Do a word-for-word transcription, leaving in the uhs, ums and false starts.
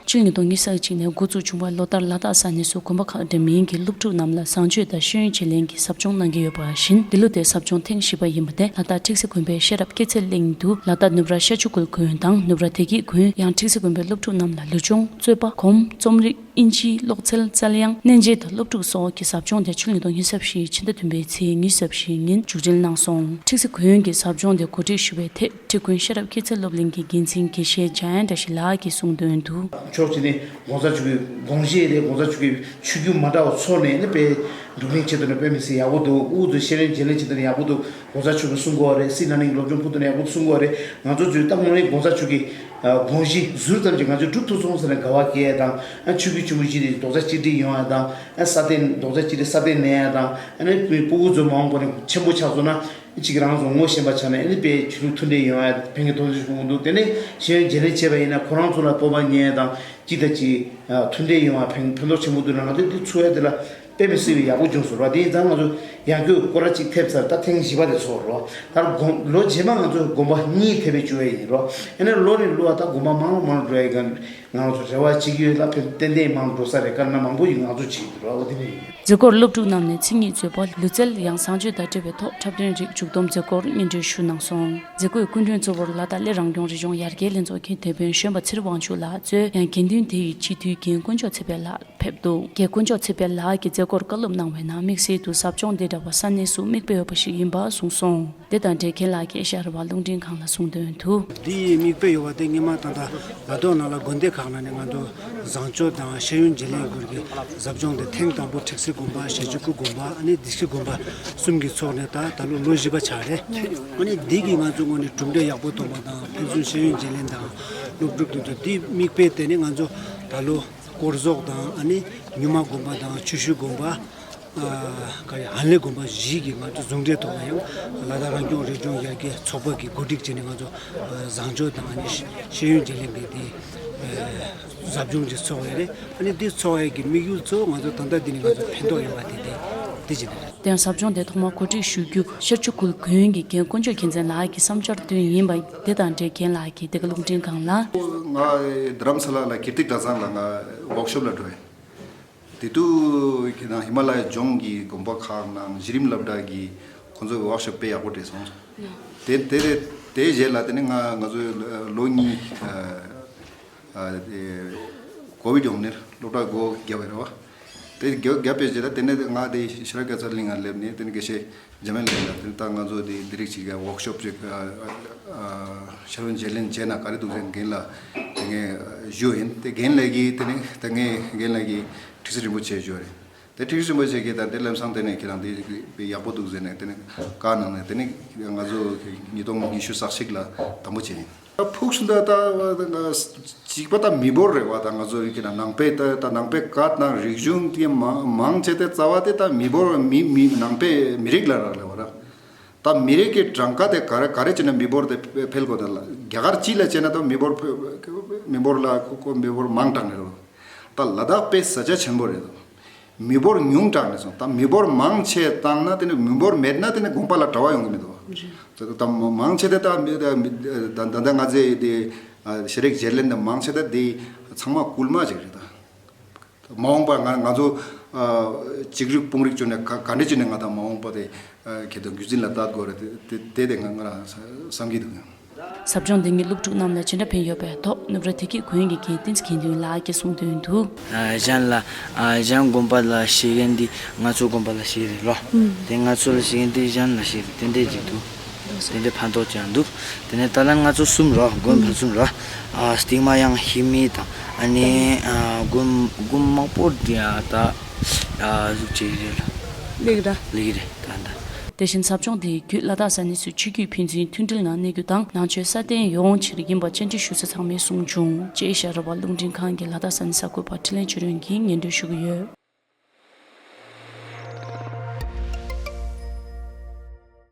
ཕྱི་ལོ་ཉིས་སྟོང་ཉི་ཤུ་རྩ་གཅིག་ནས་འགོ་བཙུགས་བྱུང་བ་ལོ་ལྟར་ལ་དྭགས་ས་གནས་སུ་དགོན་པ་ཁག་འདྲ་མིན་གྱི་སློབ་ཕྲུག་རྣམས་ལ་བཟང་སྤྱོད་དང་ཤེས་ཡོན་བརྗེ་ལེན་གྱི་ཟབ་སྦྱོང་གནང་གི་ཡོད་པ་བཞིན། འདི་ལོ་དེ་ཟབ་སྦྱོང་ཐེངས་བཞི་པ་ཡིན་པ་དེ་ལ་དྭགས་ཁྲེགས་སེ་དགོན་པའི་ཤེས་རབ་སྐྱེད་ཚལ་གླིང་དུ་ལ་དྭགས་ནུབ་ར་ཤར་ཆུ་ཁུལ་དགོན་དང་ནུབ་ར་བདེ་སྐྱིད་དགོན། ཡང་ཁྲེགས་སེ་དགོན་པའི་སློབ་ཕྲུག་རྣམས་ལ་ལུས་སྦྱོང་རྩོད་པ་སྒོམ་རྩོམ་རིག་ཨིན་ཇིའི་ཀློག་འཚོལ་རྩལ་དབྱངས་གནས་མཇལ་དང་སློབ་ཕྲུག་སོགས་ཀྱི་ཟབ་སྦྱོང་དེ་ཕྱི་ལོ་ཉིས་སྟོང་ཉི་ཤུ་རྩ་བཞི་ཕྱི་ཟླ་བདུན་པའི་ཚེས་ཉི་ཤུ་རྩ་བཞི་ཉིན་མཇུག་སྒྲིལ་གནང་སོང་། ཁྲེགས་སེ་དགོན་གྱི་ཟབ་སྦྱོང་དེ་གོ་སྒྲིག་ཞུ་བའི་ཐད་ཁྲེགས་དགོན་ཤེས་རབ་སྐྱེད་ཚལ་སློབ་གླིང་གི་འགན་འཛིན་དགེ་བཤེས་འཇམ་དབྱངས་བཀྲ་ཤིས་ལགས་ཀྱིས་གསུངས་དོན་དུ། ཕྱོགས་གཅིག་ནས་༸གོང་ས་མཆོག་གི་དགོངས་བཞེད་རེད། ༸གོང་ས་མཆོག་གི་ཆོས་བརྒྱུད་མ་འདྲ་བ་ཚོགས་ནས་ནི་དཔེ་སྒྲུབ་གླེང་བྱེད་དུས་ནི་དཔེ་མི་སྲིད་ཡག་པོ་འདུག་དབུ་དུ་ཤེས་ཡོན་བརྗེ་ལེན་བྱེད་དུས་ནི་ཡག་པོ་འདུག ༸གོང་ས་མཆོག་གིས་གསུང་གི་ཡོད་རེད། སྲིད་ན་ནིང་སློབ་སྦྱོང་ཕུལ་དུས་ནི་ཡག་པོ་གསུང་གི་ཡོད་རེད། ང་ཚོ་ཚོས་ད་དངོས་གནས་༸གོང་ས་མཆོག་གི་དགོངས་གཞི་ཟུར་ཙམ་གྱིས་ང་ཚོས་སྒྲུབ་ཐུབ་སོང་ཟེར་ནས་དགའ་བ་སྐྱེ་ཡ་དང་། ཆོས་བརྒྱུད་ཆེན་པོ་བཞི་དེ་རྡོག་རྩ་གཅིག་སྒྲིལ་ཡོང་ཡ་དང་། ས་སྟེང་རྡོག་རྩ་གཅིག་སྒྲིལ་ས་སྟེང་གནས་ཡ་དང་། ཨ་ནི་སྤུ་གུ་ཚོ་མ་འོངས་པ་ནས་ཆེན་པོ་ཆགས་སོང་ན་གཅིག་རང་ཚོ་ངོ་ཤེས་པ་ཆགས་ནས་ཨ་ནི་དཔེ་ཆོས་ལུགས་མཐུན་སྒྲིལ་ཡོང་ཡ་ཕན་གྱི་དོན་ཚོད་ཞུ་གི་འདུག་དེ་ནས་ཤེས་ཡོན་བརྗེ་ལེན་བྱས་པ་ཡིན་ན་ཁོ་རང་ཚོ་ལ་སྤོབས་པ་རྙེད་ཡ་དང་། གཅིག་དང་གཅིག་མཐུན་སྒྲིལ་ཡོང་བ་ཕན་ཕན་ཐོགས་ཆེན་པོ་འདུག་ན། ང་ཚོས་འདི་ཚོགས་ཡ་དེ་ལ་དཔེ་མི་སྲིད་པའི་ཡག་པོ་བྱུང་སོང་ར། དེ་ཡིན་ཙང་ང་ཚོ་ཡང་སྐྱོད་སྐོར་ར་གཅིག་ཐེབས་ཚར། ད་ཐེངས་བཞི་པ་དེ་ཚོགས་རོགས། ད་དགོང་ལོ་རྗེས་མ་ང་ཚོ་དགོན་པ་གཉིས་ཐེབས་པའི་བཅུ་བའི་ཡིན་རོགས། ཨ་ནི་ལོ་ནས་ལོ་ད་དགོན་པ་མང་རུ་མང་རུ་འགྲོ་ཡ་གི་ང་ཚོ་རེ་བ་བྱེད་ཀྱི་ཡོད། ད་ཕན་ཏན་ཏན་མང་རུ་འགྲོ་ས་རེད། དཀར་ནག་མང་པོ་ཡིན་ང་ཚོ་བྱེད་ཀྱི་འདུག་ར། འོ་དེ་ནས་ཡིན། མཛད་སྒོར་སློབ་ཕྲུག་རྣམས་ནས་མཚན་ཉིད་རྩོད་པ་ལུས་རྩལ་ཡང་བཟང་སྤྱོད་དང་འབྲེལ་བའི་ཐོག་འཁྲབ་སྟོན་རིགས་མཇུག་བསྡོམས་མཛད་སྒོར་སྙན་སྒྲོན་ཞུ་གནང་སོང་། མཛད་སྒོའི་སྐུ་མགྲོན་གཙོ་བོར་ལ་དྭགས་གླེ་རང་སྐྱོང་རི་ལྗོངས་ཡར་རྒྱས་ལྷན་ཚོགས་ཀྱི་དེད་དཔོན་གཞོན་པ་ཚེ་རིང་དབང་ཕྱུག་ལགས་གཙོས་ཡང་དགེ་འདུན་དེ་ཡི་སྤྱི་འཐུས་རྒན་དཀོན་མཆོག་ཚེ་དཔལ་ལགས་ཕེབས་འདུག་རྒན་དཀོན་མཆོག་ཚེ་དཔལ་ལགས་ཀྱིས་མཛད་སྒོར་བཀའ་སློབ་གནང་བའི་ནང་དམིགས་བསལ་དུ་ཟབ་སྦྱོང་འདི་འདྲ་བ་ས་གནས་སུ་མིག་དཔེ་ཡོད་པ་ཞིག་ཡིན་པ་གསུངས་སོང་། དེ་དང་འབྲེལ་རྒན་ལགས་ཀྱིས་ཨེ་ཤ་ཡ་རི་བ་རླུང་འཕྲིན་ཁང་ལ་གསུངས་དོན་དུ། འདི་ཡི་མིག་དཔེ་ཡོད་པ་དེ་སྔོན་མ་ད་ལྟ་ལ་དྭགས་ནང་ལ་དགོན་སྡེ་ཁག་ནང་ནས་ང་ཚོ་བཟང་སྤྱོད་དང་ཤེས་ཡོན་བརྗེ་ལེན་སྐོར་གྱི་ཟབ་སྦྱོང་དེ་ཐེངས་དང་པོ་ཁྲེགས་སེ་དགོན་པ། ཞེ་ཆུ་ཁུལ་དགོན་པ། ཨ་ནི་བདེ་སྐྱིད་དགོན་པ་གསུམ་གྱིས་ཚོགས་ནས་ད་ད་ལོ་ལོ་བཞི་པ་ཆགས་རེད། ཨ་ནི་འདི་གིས་ང་ཚོ་ངོས་ནས་གྲུབ་འབྲས་ཡག་པོ་ཐོན་པ་དང་། ཕན་ཚུན་ཤེས་ཡོན་བརྗེ་ལེན་དང་སློབ་ཕྲུག་དེ་ཚོ་འདི་མིག་དཔེ་དེ་ནི་ང་ཚོ་ད་ལོ་སྐོར་ཟོག་དང་། ཨ་ནི་རྙིང་མ་དགོན་པ་དང་ཆུ་ཤུར་དགོན་པ། ཨ་ག་རེ་ཧན་ལེ་དགོན་པ་བཞི་གི་ང་ཚོ་ཟུང་འབྲེལ་ཐོག་ལ་ཡང་ལ་དྭགས་རང་སྐྱོང་རི་ལྗོངས་ཡར་རྒྱས་ཚོགས་པ་གིས་གོ་སྒྲིག་བྱས་ནས་ང་ཚོ་ཨ་བཟང་སྤྱོད་དང་། ཨ་ནི་ཤེས་ཡོན་བརྗེ་ལེན་གྱི་དེ་ཨ་ཟབ་སྦྱོང་ཅིག་ཚོགས་ཡོད་རེད། ཨ་ནི་འདི་ཚོགས་ཡས་ཀྱི་དམིགས་ཡུལ་གཙོ་བོ་ང་ཚོ་ད་ལྟ་འདི་ནས་ང་ཚོ་ཕན་ཐོགས་ཡོང་བ་དེ་དེ་དེ་བྱས་ནས་རེད། དེ་ཡང་ཟབ་སྦྱོང་དེ་ཐོག་མར་གོ་སྒྲིག་ཞུ་རྒྱུ་ཤར་ཆུ་ཁུལ་དགོན་གྱི་རྒན་དཀོན་མཆོག་རྒྱལ་མཚན་ལགས་ཀྱི་བསམ་འཆར་བཏོན་ཡིན་པ། དེ་དང་འབྲེལ་རྒན་ལགས་ཀྱིས་འདི་ག་རླུང་འཕྲིན་ཁང་ལ། ང་རྡ་རམ་ས་ལ་ལ་ཀིརྟི་གྲྭ་ཚང་ལ་ང་ཝོག་ཤོབ་ལ་འགྲོ་ཡིན། དེ་དུས་ཁྱེད་རང་ཧི་མ་ལ་ཡའི་ལྗོངས་ཀྱི་དགོན་པ་ཁག་ནང་གཞི་རིམ་སློབ་གྲྭ་གི་ཁོང་ཚོའི་ཝོག་ཤོབ་དཔེ་ཡག་པོ་བྲིས་སོང་། དེ་དེ་དེ་དེའི་རྗེས་ལ་དེ་ནི་ང་ང་ཚོའི་ལོ་གཉིས་ཨ་ཨ་དེ་ཀོ་བིད་ཡོང་ནས་སློབ་གྲྭ་སྒོ་བརྒྱབ་པ་རེད་བ། དེ་བརྒྱབ་བརྒྱབ་པའི་རྗེས་ལ་དེ་ནས་ང་དེ་ཤེས་རབ་སྐྱེད་ཚལ་གླིང་ང་སླེབས་ནས་དེ་ནས་དགེ་བཤེས་འཇམ་དབྱངས་ལགས་ལ་དེ་ད་ང་ཚོ་དེ་འདི་རིགས་ཅིག་གི་ཝོག་ཤོབ་ཅིག་ཨ་ཨ་ཤེས་ཡོན་བརྗེ་ལེན་བྱས་ན་ག་རེ་འདུག་ཟེར་རྒན་ལ་དེ་ངས་ཞུས་ཡིན། དེ་རྒན་ལགས་ཀྱིས་དེ་ནས་དེ་ངས་རྒན་ལགས་ཀྱིས་ཁྲི་ཟུར་རིན་པོ་ཆེ་ཞུས་རེད། དེ་ཁྲི་ཟུར་རིན་པོ་ཆེ་གིས་ད་དེ་ལམ་སང་དེ་ནས་ཁྱེད་རང་དེ་ཡག་པོ་འདུག་ཟེར་ནས་དེ་ནས་བཀའ་གནང་ནས་དེ་ནས་ང་ཚོ་ཉིས་སྟོང་ཉི་ཤུ་རྩ་གཅིག་ལ་དམ་པོ་བྱས་ཡིན། ད་ཕུགས་སུ་ད་ད་གཅིག་པ་ད་མི་འབོར་རེད་བ། ད་ང་ཚོ་ཡི་གེ་ན་ནང་པའི་ད་ད་ནང་པའི་བཀའ་དང་རིག་གཞུང་དེ་མང་མང་ཆེ་དེ་རྩ་བ་དེ་ད་མི་འབོར་མི་མི་ནང་པའི་མི་རིགས་ལ་རག་ལས་བ་ར། ད་མི་རིགས་ཀྱི་གྲངས་ཀ་དེ་ག་རེ་ག་རེ་བྱས་ན་མི་འབོར་དེ་འཕེལ་དགོས་དེ་ལ། རྒྱ་གར་སྤྱི་ལ་བྱས་ན་ད་མི་འབོར་འཕེལ་མི་འབོར་ལ་ཁོ་ཁོ་མི་འབོར་མང་དྲགས་ནས་རེད། ད་ལ་དྭགས་དཔེ་ས་ཆ་ཆེན་པོ་རེད། མི་འབོར་ཉུང་དྲགས་ནས་སོང་། ད་མི་འབོར་མང་ཆེ་བཏང་ན་དེ་ནི་མི་འབོར་མེད་ན་དེ་ནི་དགོན་པ་ལ་གྲྭ་པ་ཡོང་གི་མི་འདུག་བ། ད་མང་ཆེ་དེ་ད་མི་ད་མི་ད་ད་ད་ང་ཚོའི་དེ་ཤེས་རིག་བརྗེ་ལེན་དེ་མང་ཆེ་དེ་དེ་ཚང་མ་སྐུལ་མ་ཅིག་རེད་ད། མ་འོངས་པར་ང་ང་ཚོ་ཨ་གཅིག་རིག་སྤུན་རིག་བྱུང་ནས་ག་ག་འདྲ་བྱས་ནས་ང་དང་མ་འོངས་པ་དེ་ཨ་ཁྱེད་དང་རྒྱུད་འཛིན་ལ་ལྟ་དགོས་རེད། དེ་དེ་དེ་ང་ང་རང་བསམ་གྱི་འདུག། ཟབ་སྦྱོང་འདི་ཉིད་སློབ་ཕྲུག་རྣམས་ལ་ཇི་འདྲ་ཕན་ཡོད་པའི་ཐོག་ནུབ་ར་བདེ་སྐྱིད་དགོན་གྱི་འགན་བསྟན་དགེ་འདུན་ལགས་ཀྱིས་གསུངས་དོན་དུ། ཨ་གཞན་ལ་ཨ་གཞན་དགོན་པ་ལ་བྱེད་མཁན་འདི་ང་ཚོ་དགོན་པ་ལ་བྱེད་རེད་ལོ། ཨུམ། དེ་ང་ཚོ་ལ་བྱེད་མཁན་འདི་གཞན་ལ་བྱེད་རེད། དེ་འདྲས་ཅིག་འདུག། དེ་འདྲའི་ཕན་ཐོགས་ཀྱང་འདུག། དེ་ནས་ད་ལན་ང་ཚོ་གསུམ་རོ། དགོན་ཕ་གསུམ་རོ། ཨ་སྟིང་མ་ཡང་ཧི་མི་དང་ཨ་ནི་ཨ་དགོན་དགོན་མང་པོ་འདི་ཨ་ད་ཨ་ཟུག་ཅིག་རེད་ལ། ལེགས་ར། ལེགས་རེད་ད་ད། དེ་བཞིན་ཟབ་སྦྱོང་དེའི་བརྒྱུད་ལ་དྭགས་ས་གནས་སུ་ཆོས་བརྒྱུད་ཕན་ཚུན་མཐུན་སྒྲིལ་ངང་གནས་རྒྱུ་དང་ནང་ཆོས་སྲ་བརྟན་ཡོང་ཕྱིར་ཡིན་པ་བཅར་འདྲི་ཞུ་ས་ཚང་མས་གསུངས་བྱུང་། ཅེས་ཤ་ར་བ་རླུང་འཕྲིན་ཁང་གི་ལ་དྭགས་ས་གནས་གསར་འགོད་པ་འཕྲིན་ལས་ཆོས་སྒྲོན་གྱིས་སྙན་སྒྲོན་ཞུ་གི་ཡོད།